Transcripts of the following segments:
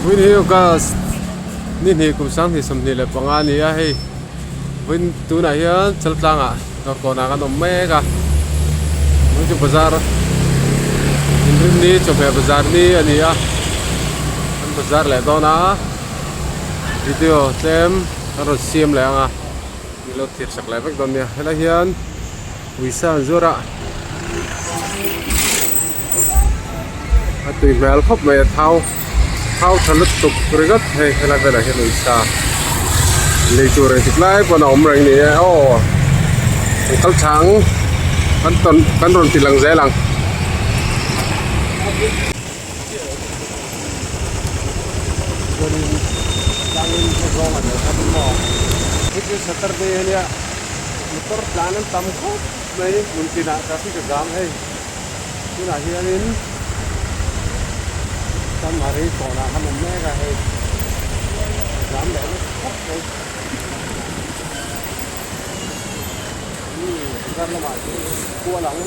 Vawiin hi August ni hnih kum sanghnih 25 a ni a hei vawiin tunah hian Chaltlangah dawrkawnah kan awm mek a vawiin chu bazar inrinni chawhmeh bazar ni a ni a kan bazar leh dawn a video tlem kan rawn siam leh ang a min lo thlir sak leh vek dawn nia helai hian uisa an zuar a a tui hmel khawp mai a thau thau tha lutuk ringawt hei helai velah hian uisa lei tur engtik lai pawn a awm reng ni e aw an kal tha ang kan tawn kan rawn ti lang zel ang. Saturday ania motor tlan an tam khawp mai hmun tinah traffic a zam hei tunah hianin Chanmari kawnah khan awm mek a hei a zam leh nasa khawp mai bazar lamah hian kual ang.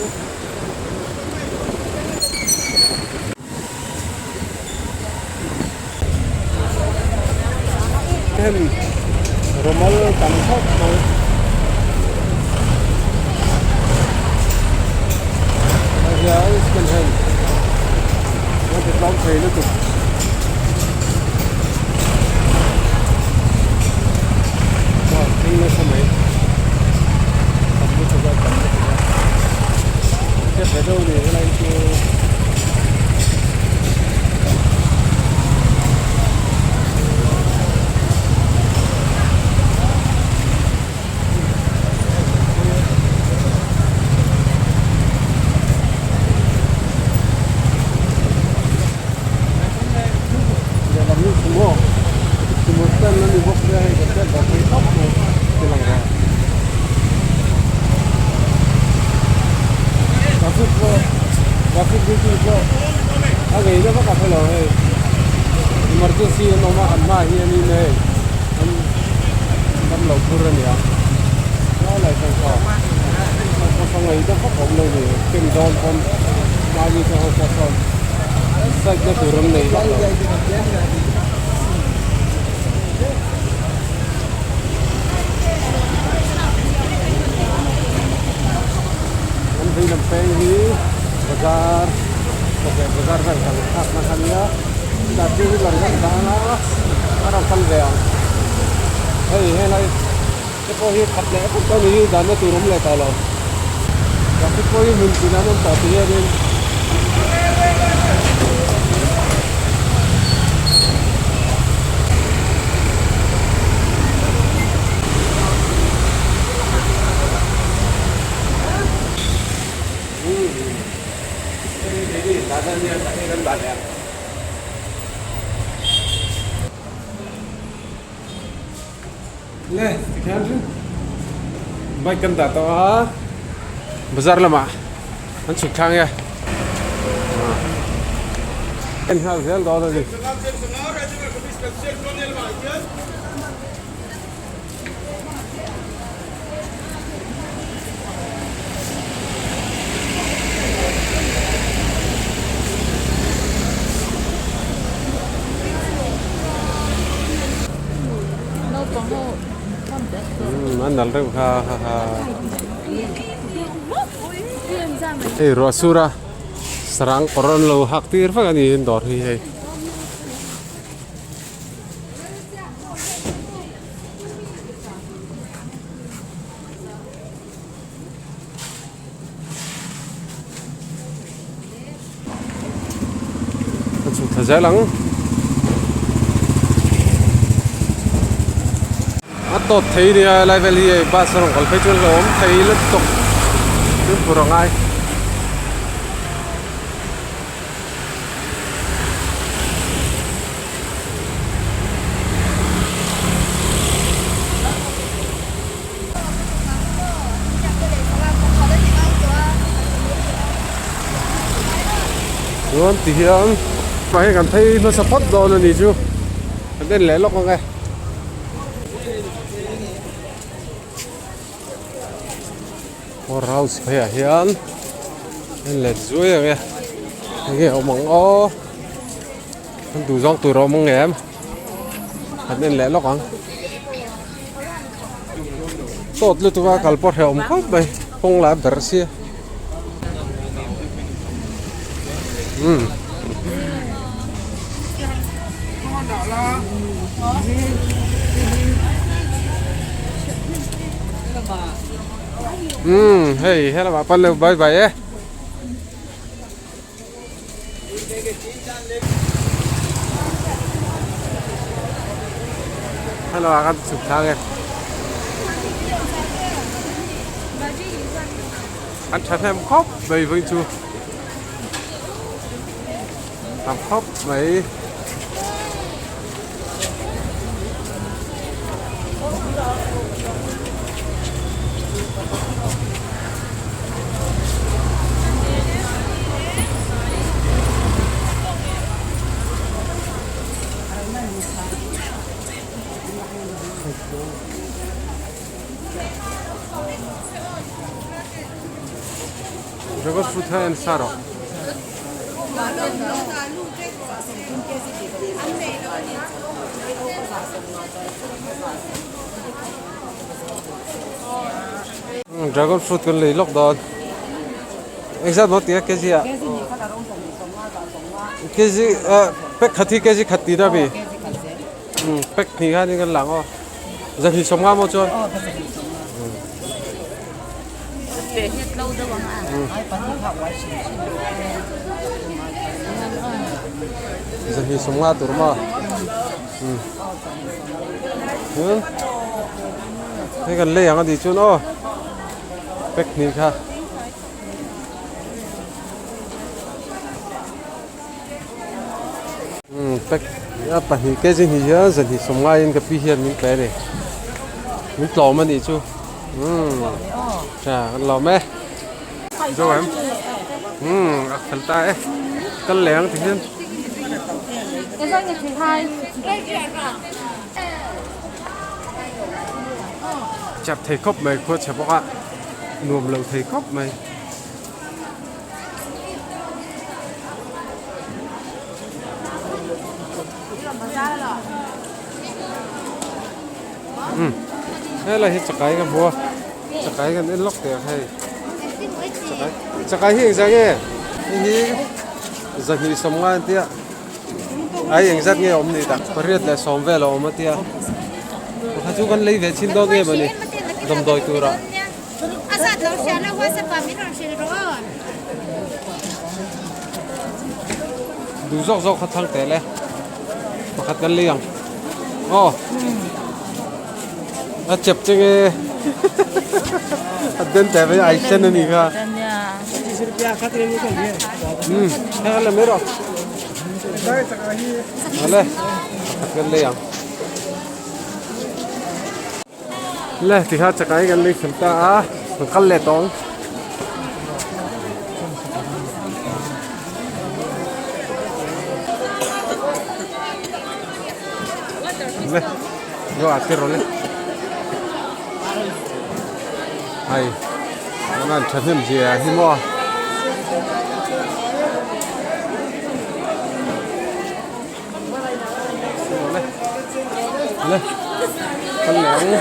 Hem rawmal tam khawp mai. Hei hian second hand an ti tlawm thei lutuk. Chuan thing nasa mai tam lutuk a tam lutuk a hriat ve deuh a ni helai chu. Lehlam hi sumo sumo stand a ni bawk sia hei ka hriat dan hi khawp mai ti lang rawh traffic pawh traffic duty pawh a ngei na vak a hrelo hei emergency an awm a an hmaah hianin hei an damlo phur a ni a lai lai chuan kha pawsa ngei na vak a awm lo ni ken dawn pawn mahni te ho pawh sawn side na tur an nei vak lo. Kan vei lam peng hi bazar chawhmeh bazar vel kan thlak na kha nia chutah two wheeler hi an dang a a rawn kal ve ang hei helai te pawh hi khat leh vek dawn hi danna tur awm leh tawh lo traffic pawh hi hmun tin an awm tawh ti hianin. Le tikhian chu bike kan dah tawh a bazar lamah an chhuk thlang e en nghal zel dawn a ni. Umm a nalh reuh kha ha ha hei ruah sur a sarang kawr an lo hak tir vek a ni in dawr hi hei. Ka chhuk thla zel ang. A tawt thei nia helai vel hi hei bus a rawn kal phei chuan hlauhawm thei lutuk fimkhur a ngai. Chuan ti hian hei kan phei hmasa phawt dawn a ni chu kan en leh lawk ang e. Power house pheiah hian en let zuai ang e enge awm ang aw. Kan duh zawng tur a awm ang em? Kan en leh lawk ang. Tawt lutuk a kal pawh hrehawm khawp mai kawng lah a berh sia. Umm. Umm hei helamah pan lo bye bye e. Hello ah kan chhuk thlang e. An tha hnem khawp mai vawiin chu. Tam khawp mai. Dragon fruit hi an sa rawh. Dragon fruit kan lei lawk dawn engzat maw tia kg ah kg ah pack khat hi kg khat tih na mi pack hnih khan in kan lang aw zahnih sawmnga maw chuan. Zahnih sawmnga tur maw chuan hei kan lei ang a tih chuan aw pack hnih kha. Pack a pahnih kg hnih hian zahnih sawmnga in ka pi hian min pe a ni min tlawm a nih chu. Umm tha kan lawm e zo em umm a fel ta e kal leh ang ti hian chap thei khawp mai khua chhe bawk a nuam lo thei khawp mai. Umm helai hi chakai ka hmu a chakai kan en lawk teh ang hei chakai chakai hi engzah nge hei hi zahnih sawmnga an tia ai engzat nge awm ni tak pariat leh sawm vel a awm a tia pakhat chu kan lei ve chhin dawn em a ni dawmdawi turah. Duh zawk zawk kha thlang tel e pakhat kan lei ang aw a chep che nge a den teh mai ai sen a ni kha um heng la mai rawh ale pakhat kan lei ang. Le tikha chakai kan lei fel ta a kan kal leh tawh ang. Le yo a te rawh le hei an an thahnem zia hi maw. Le kal leh ang.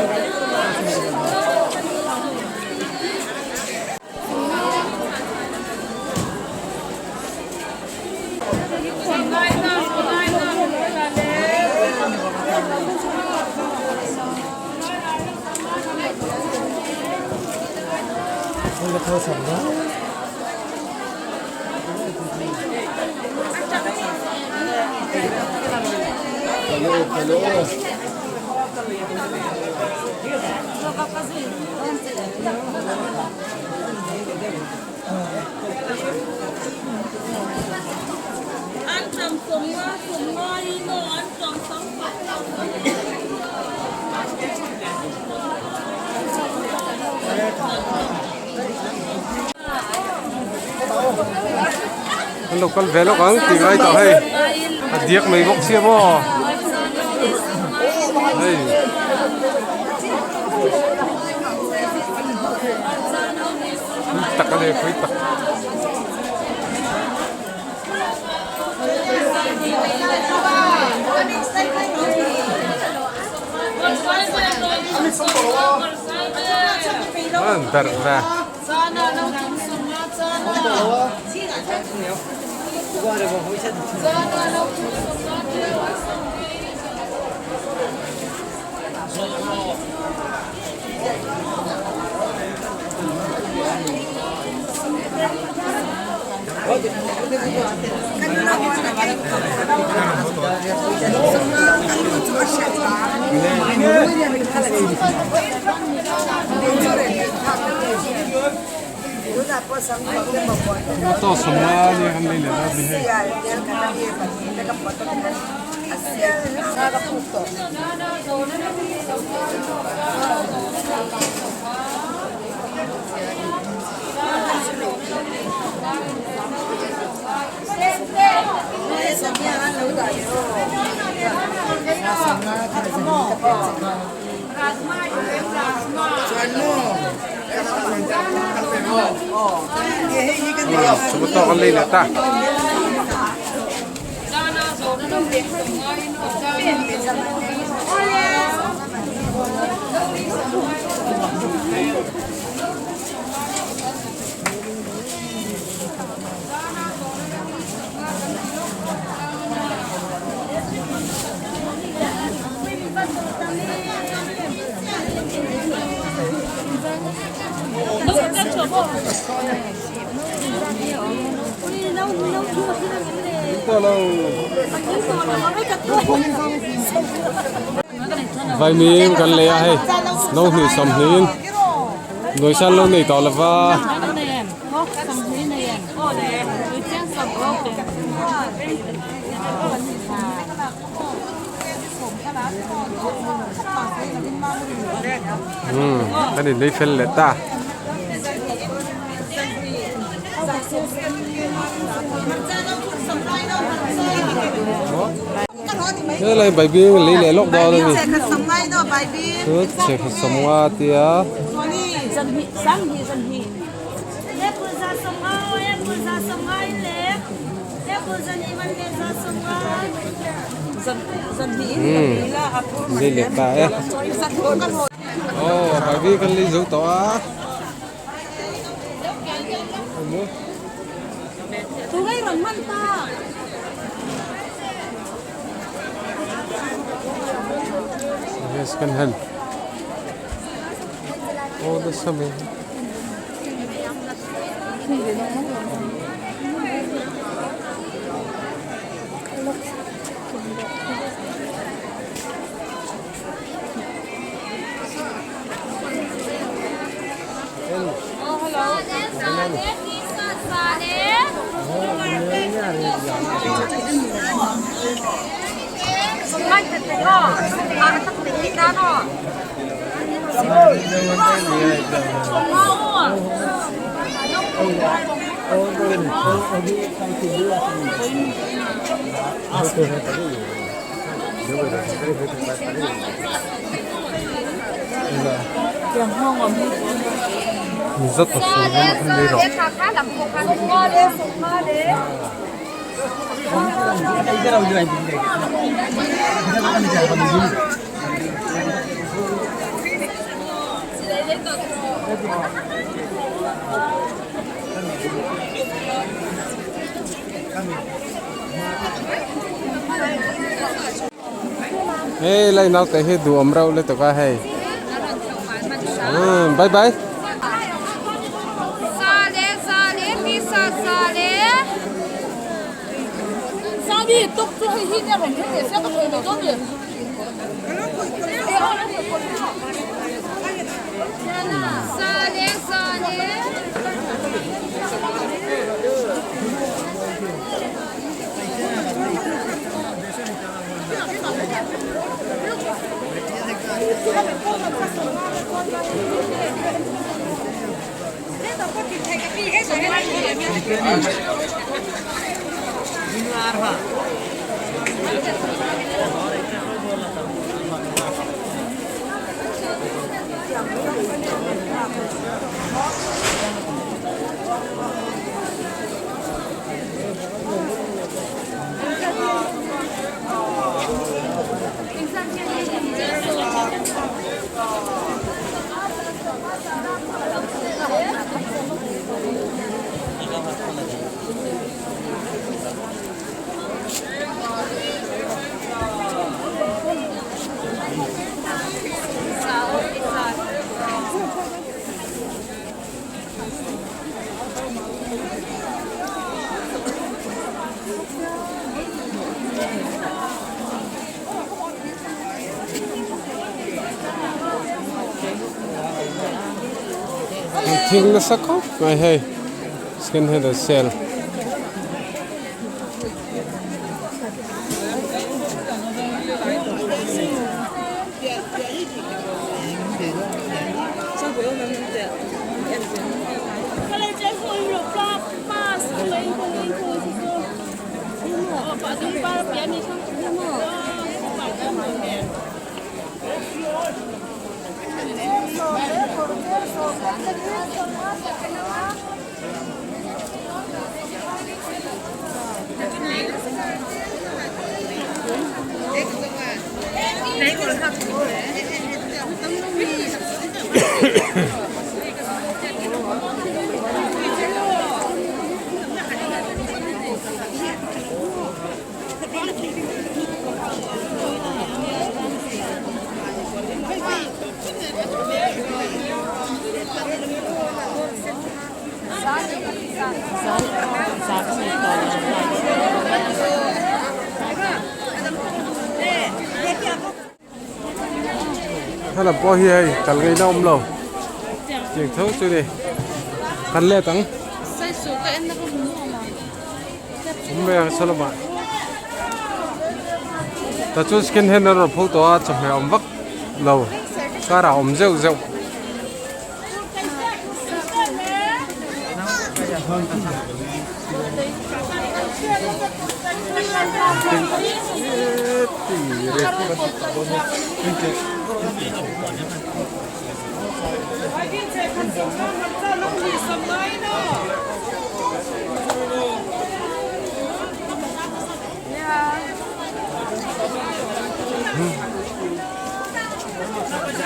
An lo kal ve lawk ang tih ngai tawh hei a diak mai bawk sia maw hei tak a ni pui tak. An berh ve. Tomato sawmnga nia kan lei leh dawn a ni hei. Tomato kan lei leh ta. Vaimim kan lei a hei no hnih sawmhnih in Nuaisan lo nei tawh lova. Umm kan inlei fel leh ta. Helai baibing lei leh lawk dawn a ni. Chu chhe sawmnga tia. Umm lei leh ta e. Aw baibing kan lei zo tawh a. Second hand. Oh, nasa mai. Hei lai naute hi duhawm reuh lutuk a hei umm bye bye. thing nasa khawp mai hei second hand an sale. Helam pawh hi hei kal ngaihna awm lo tiang tho chu ni kan let ang awm ve ang saw lamah tah chuan second hand an rawn pho tawh a chawhmeh a awm vak lo car ah a awm zeuh zeuh.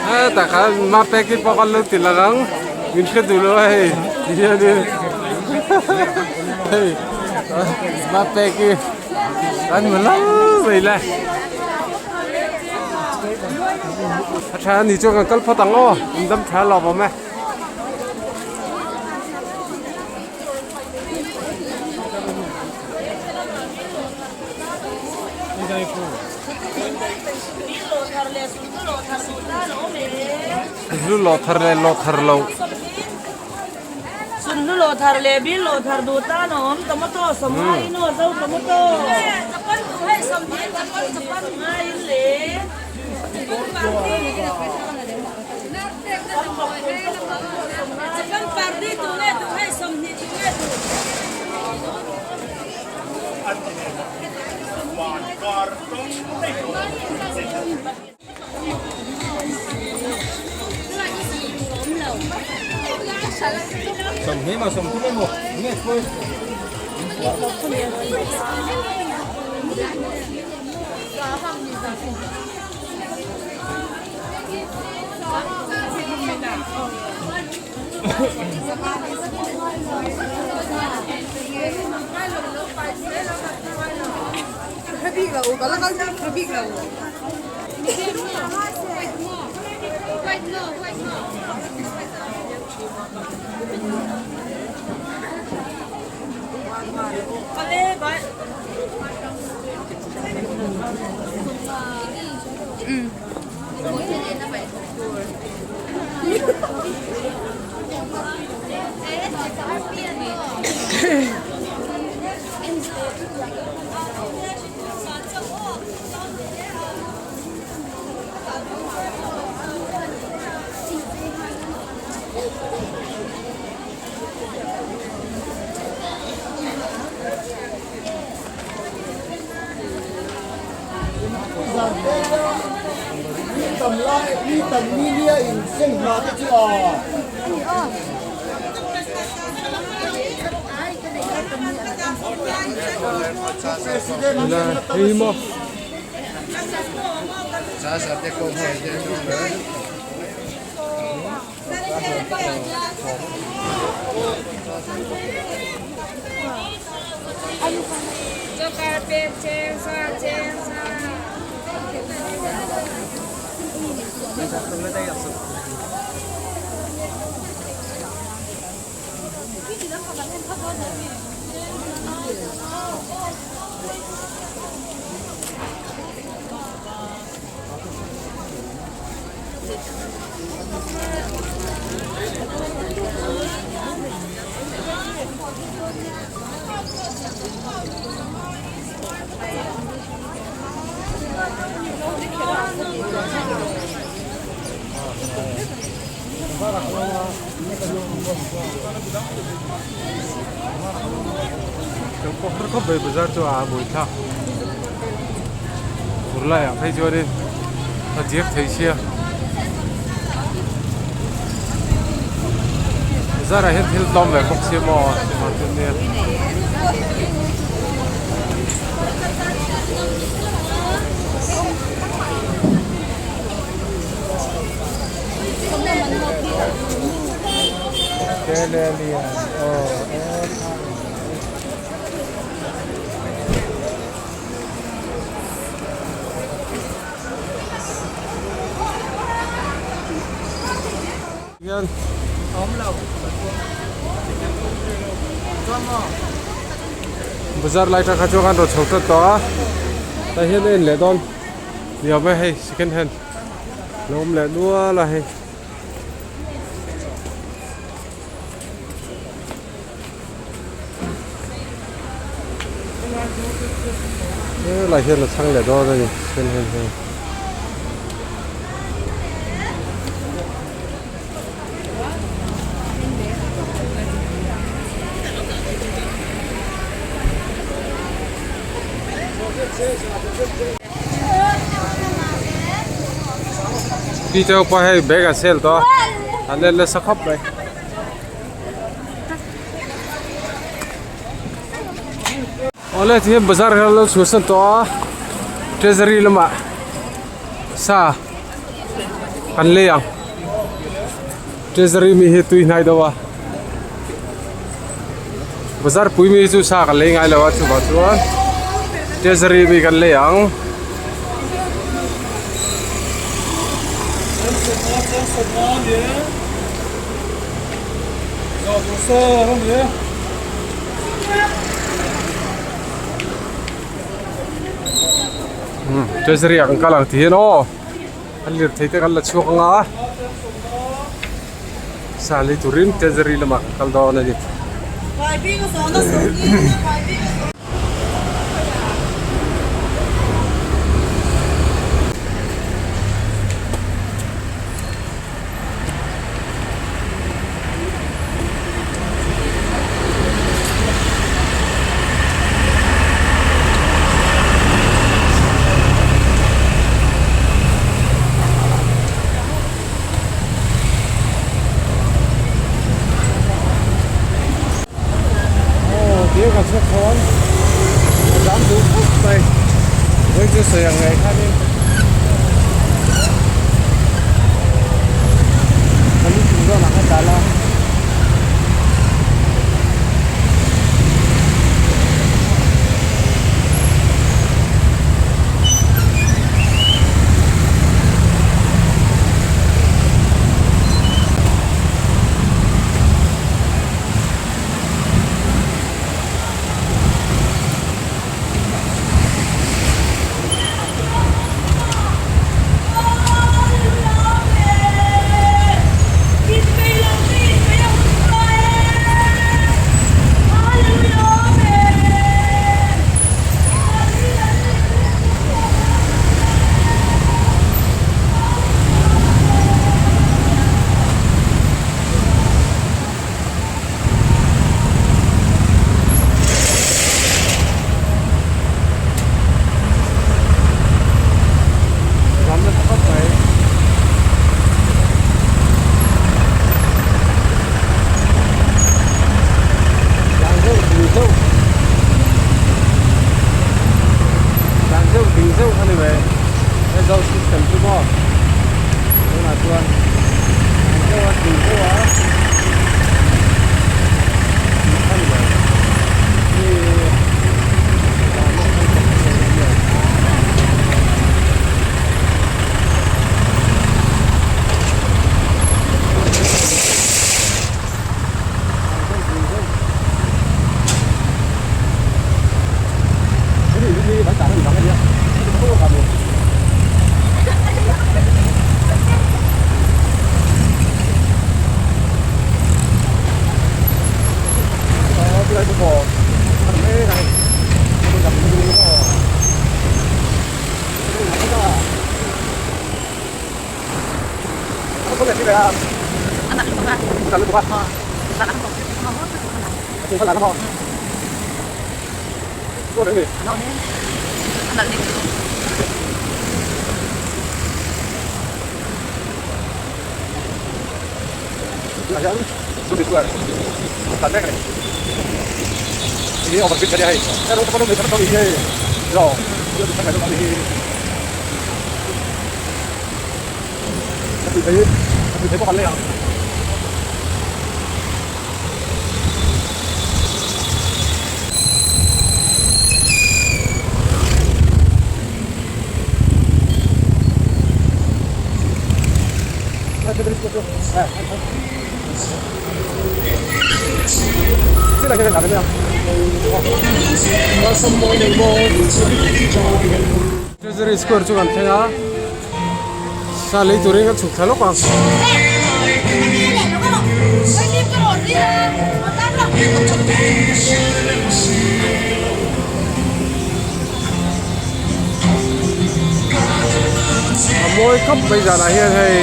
Hetah khan mapek hi pawh kan lo ti lang ang min hre duh lo a hei ti hianin hei mapek hi kan hmu lo mai le a tha a ni chuan kan kal phawt ang aw in dam tha lawm awm e. Lu lawh thar leh lawh thar loh. Sunhlu lawh thar leh bil lawh thar duh tan a awm tomato sawmnga in aw zo tomato. Hei maw. Khawp mai bazar chu a buai thlak fur laiah phei chuanin a diak thei sia bazar ah hian thil tlawm ve bawk sia maw chuvang chu nia. Bazar lai tang kha chuan kan rawn chho tlat tawh a tah hian a en leh dawn ni awm e hei second hand lo awm leh nual a hei. Helai hian a chhang leh dawn a ni second hand hi. Pi te pawh hei bag a sale tawh a an en nasa khawp mai. Awle ti hian bazar hian an lo chhuahsan tawh a treasury lamah sa kan lei ang treasury mi hi tui hnai deuh a bazar pui mi chu sa kan lei ngai lo a chuvang chuan treasury mi kan lei ang. Treasury ah kan kal ang tih hian aw an lirthei te kan la chhuak anga sa lei turin treasury lamah kan kal dawn a ni. Aw tia ka chhuak khawn a zam duh khawp mai vawi chu sawi ang ngei khanin ka lu chung zawnah khan dah la. Treasury square chu kan thleng a sa lei turin kan chhuk thla lawk ang. A mawi khawp mai zanah hian hei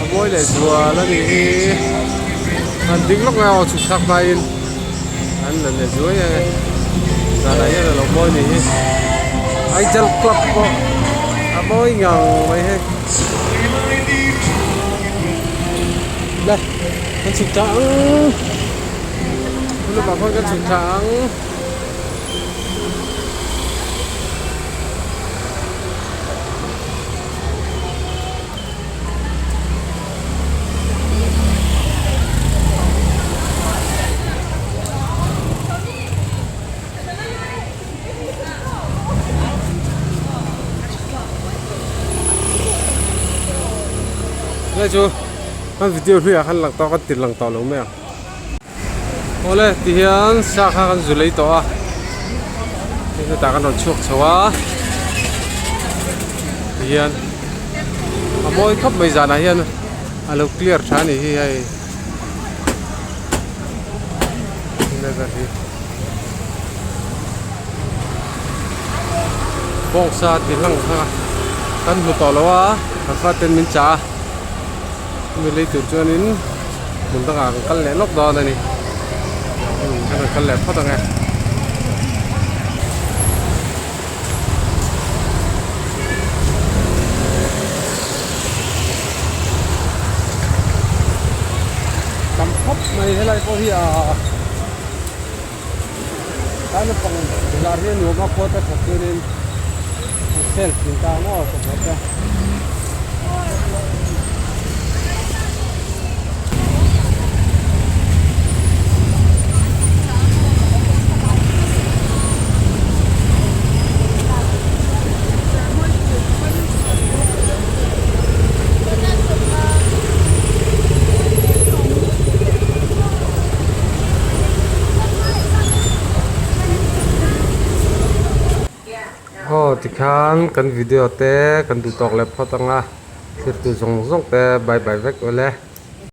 a mawi leh zual a nih hi han ding lawk mai a aw chhuk thlak hmain an la leh zuai ang e zanah hian a lo mawi a nih hi Aijal club pawh a mawi ngang mai hei le kan chhuk tha ang lamah khawn kan chhuk tha ang. Helai chu kan video hluiah khan lang tawh kan ti lang tawh lo mai ang. Awle ti hian sa kha kan zu lei tawh a hei hetah kan rawn chhuak chho a ti hian a mawi khawp mai zanah hian a lo clear tha a nih hi hei level hi bawngsa ti hlang kha kan hmu tawh lo a kan faten min chah a. Hemi lei tur chuanin hmun dangah kan kal leh lawk dawn a ni kan rawn kal leh phawt ang e. Tam khawp mai helai pawh hi ahh tlai naupang bazar hi a nuam a kawt a that chuanin an sale thin ta maw chawhmeh te. Aw tikhan kan video te kan duh tawk leh phawt ang a thlir tu zawng zawng te bye bye vek ule.